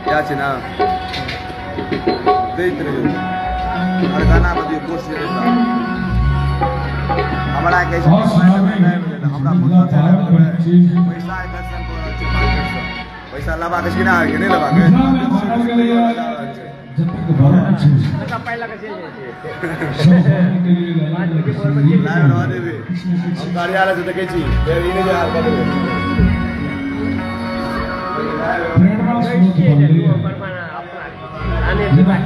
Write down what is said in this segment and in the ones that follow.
क्या छै ना दैत रहियौ हर गाना में दियौ कोशिश हमरा के हमरा पैसा पैसा लबा के ना के नहीं लबा के हम कार्यालय से देखै छी फेर ई नहि जे हाल बदलबै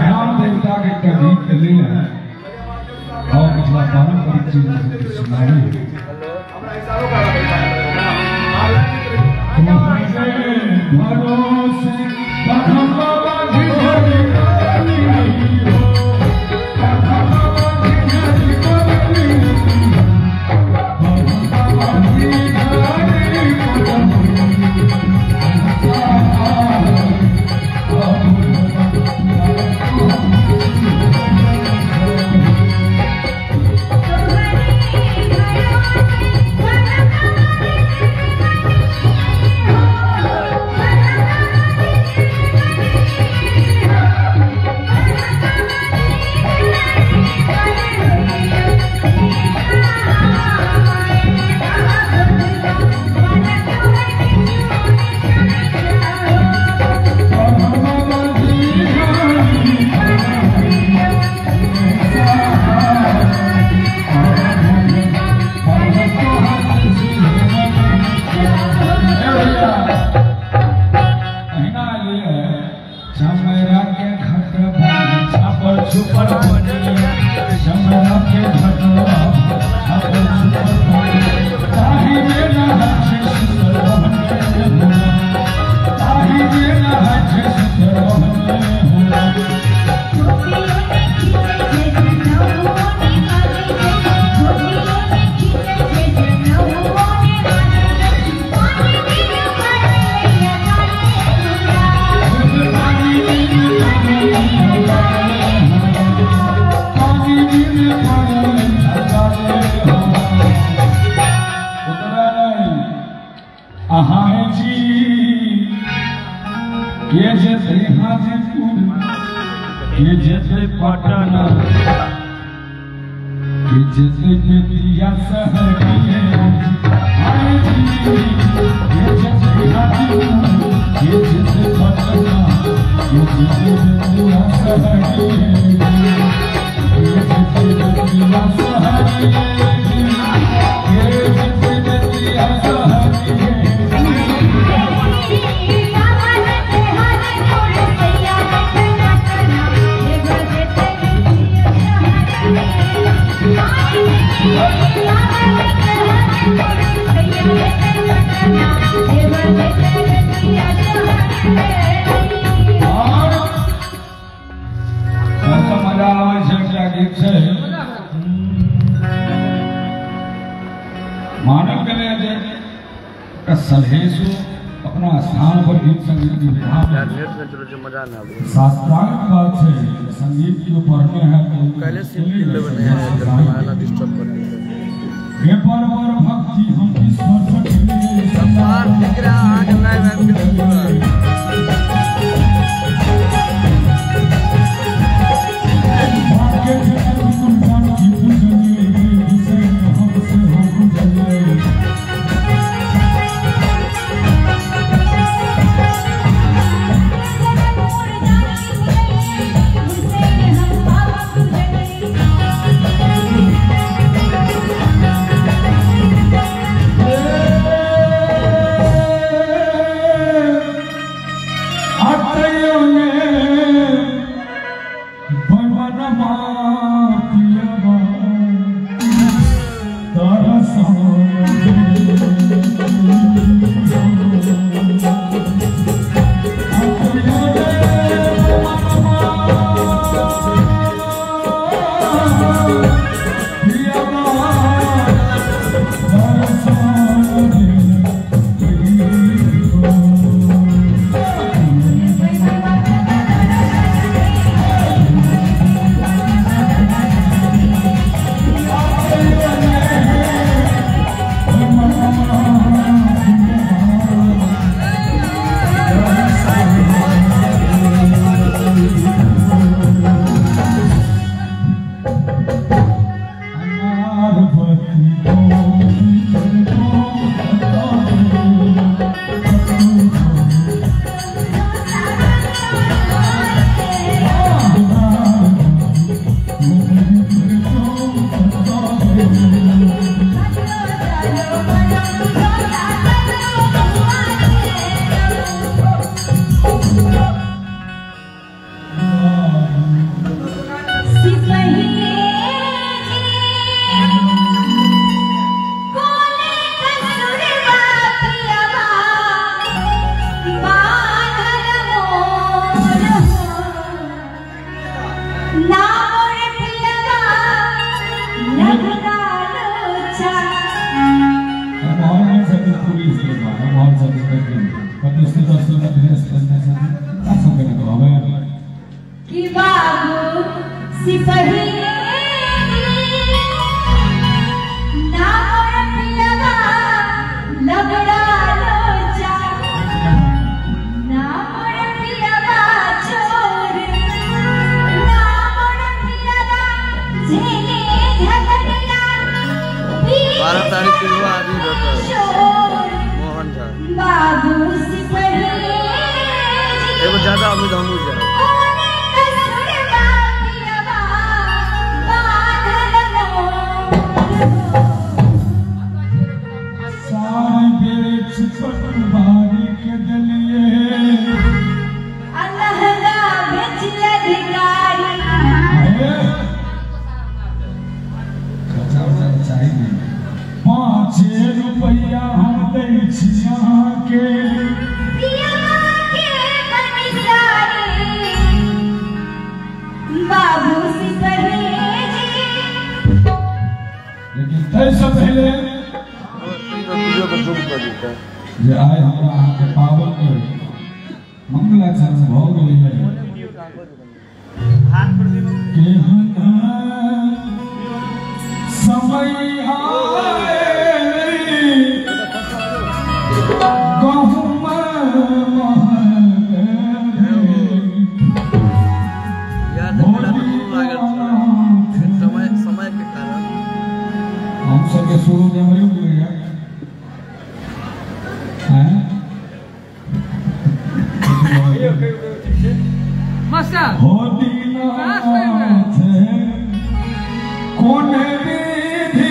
राम देवता के एकटा गीत एलै हँ और मिथिला पारंपरिक चीज सुनाबी। भरोसे पटना के जैसे बेतिया शहर के जैसे पटना के जैसे बेतिया शहर के जैसे बेतिया शहर के जैसे बेतिया शहर। मानव के लिए सलहेसु अपना स्थान पर गीत संगीत की विधा शास्त्रार्थ बात है। संगीत जो पढ़ने हैं तो पहले सिंपल बने हैं हमारा डिस्टर्ब कर हे परवर भक्ति हम ईश्वर सफार दिख रहा आज लाइव है बिल्कुल। Yeah. सुंदर ड्रेस पहनने छथिन, हुनका सबके ने कहबै कि बाबू सिपही ना मोर पियवा लबड़ा लोचा, ना मोर पियवा चोर, ना मोर पियवा झेले झगड़िया। 12 तारीख के वो आदमी भेटल मोहन झा। बाबू सिपही एगो ज्यादा अमित हमू जाए। सारी बेच पटवारी के दलिए अलहदा बेच अधिकारी। खर्चा उर्चा तऽ चाही नहि। 5 रुपैआ हम दै छी अहाँके, पियवा के बनिसारी बाबू सिपही जी। लेकिन ताहिसँ पहिले वीडियो के जूम कर देता जे आइ हमरा अहाँके पावन के मंगलाचरण भऽ गेलैए। केहन समय आयल गहुम महग यार तऽ मेला तऽ खूब लागल छलै, लेकिन समय समय के कारण हम सबके शुरू में हमरे उगलैया हैं। मास्टर हो दीनाथ कोन विधि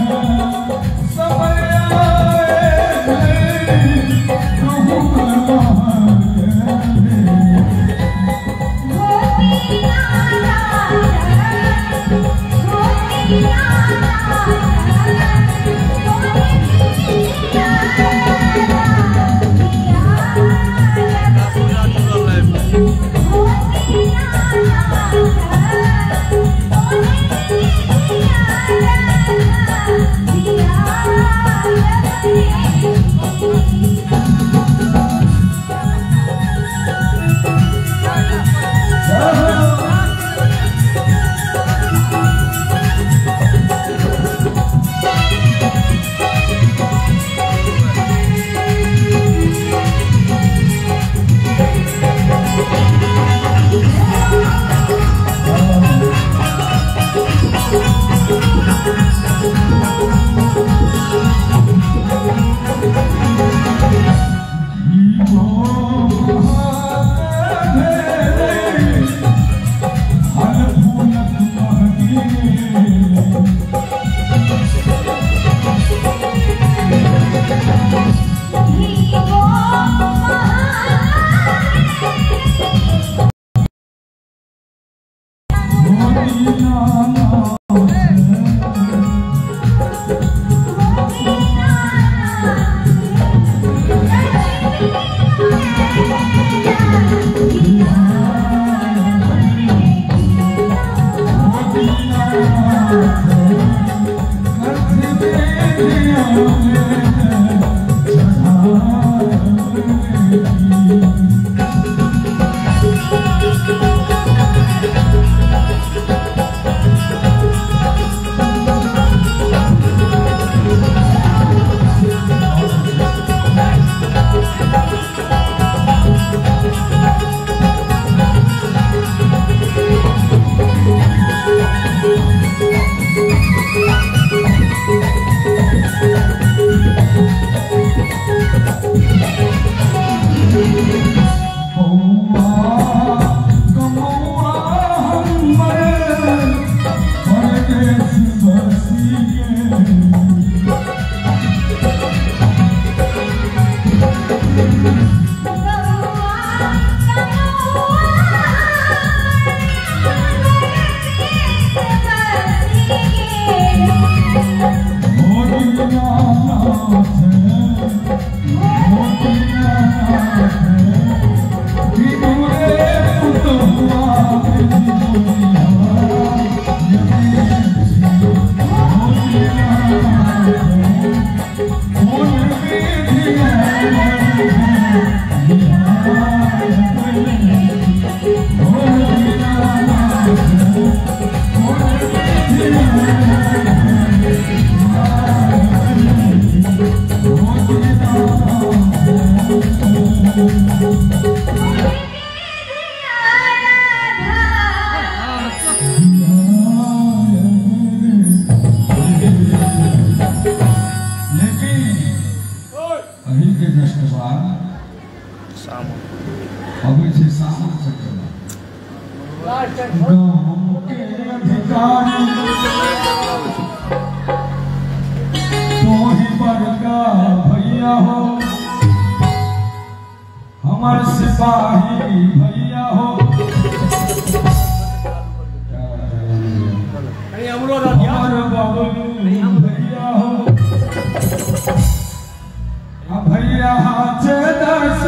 Oh, सामा चकेवा गाम के अधिकारी तो ही बड़का भैया हो हमार सिपाही भैया हो हमार बाबू भैया हो भैया हाथ दर्श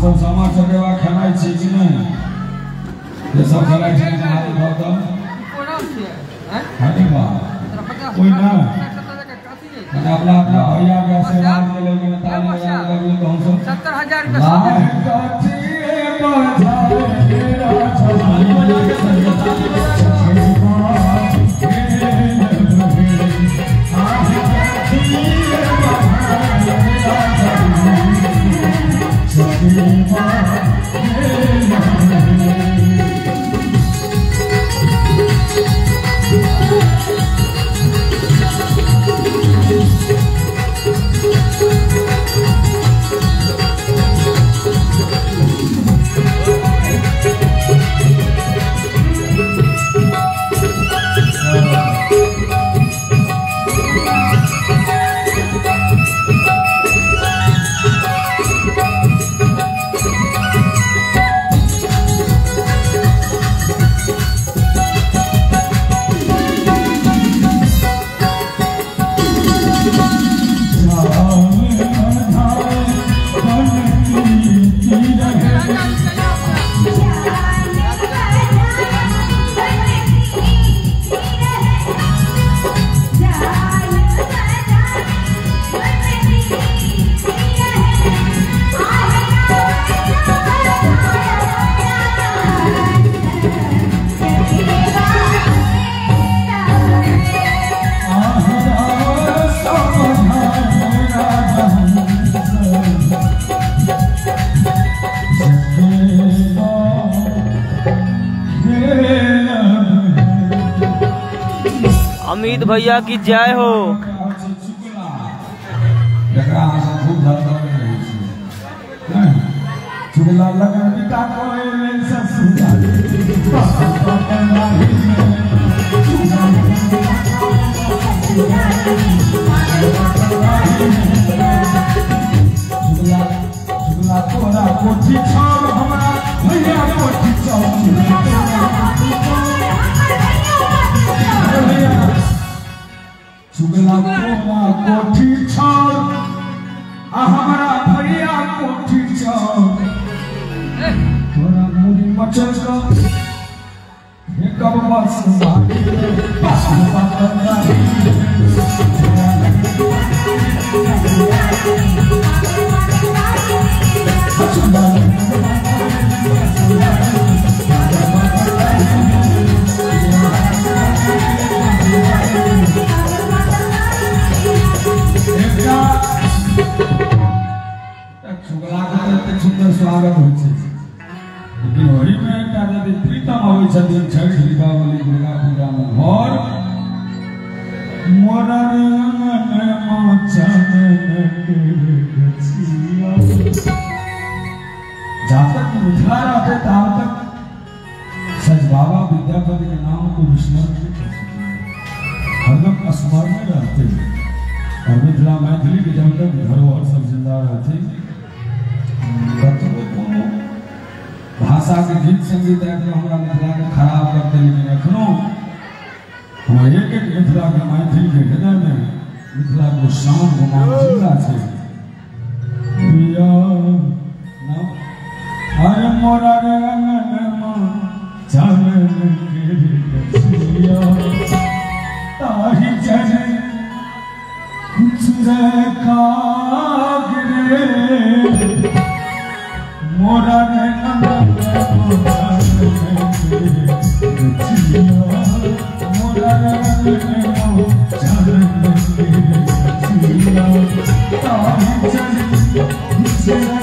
सब सामा चकेवा खेलाइ छी कि नहि? जे सब खेलाइ छी हाथ उठाउ तऽ। अरे वाह, कोइ ना माने अपना अपना भैया के आशीर्वाद के लेके ताली बजा लगले तो हम सब 70,000 रुपया अमित भैया की जय हो। चुगला तोरा कोठी छल आ हमरा भैया कोठी छल तोरा मुड़ी मचल क कब बस सुंदर स्वागत होइ छै, लेकिन ओहि में एकटा यदि प्रीतम अबै छथिन छठि दीपावली दुर्गा पूजा में घर मोरर जा तक मिथिला रहते ताब तक सजबाबा विद्यापति के नाम को विस्मरण नहीं कर सकते, हरदम स्मरण में रहते हैं। और मिथिला मैथिली के जब तक धरोहर सब जिंदा रहते, कतबो कोनो भाषा के गीत संगीत आबि हमरा मिथिला के खराब करते, लेकिन एखनो हमरा एक एक मिथिला के मैथिली के हृदय में मिथिला के शान गुमान जिंदा छै। अरे मोरा रे अंगनमा चरण के गछिया ताही चरण कुछ रे कागरे मोरा रे अंगनमा चरण के गछिया मोरा रे अंगनमा चरण के गछिया ताही चरण कुछ रे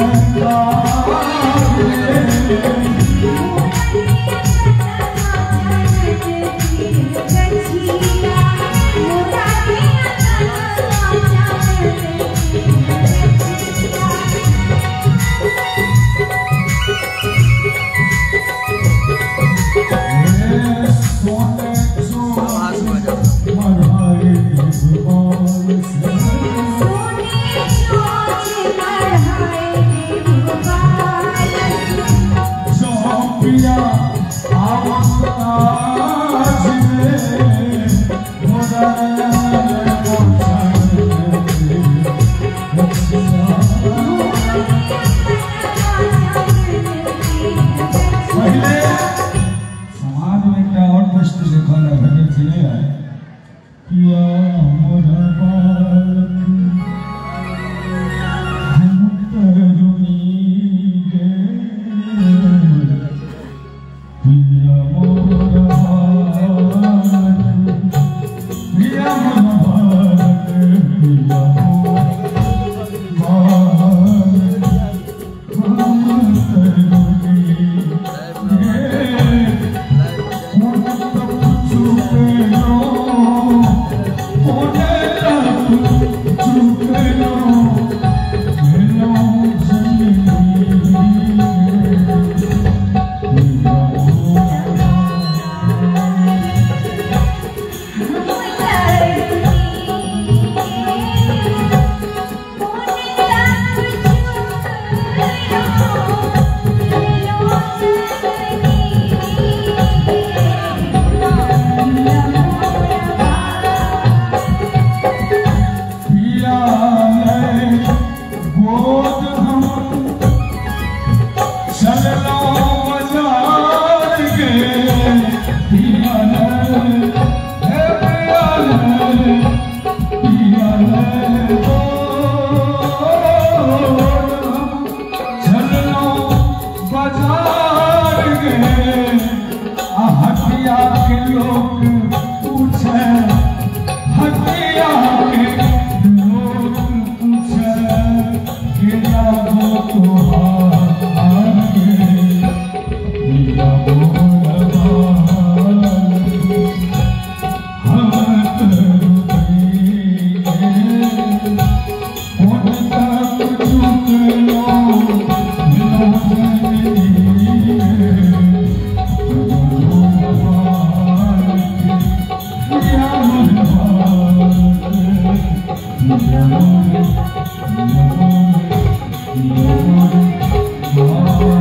Oh,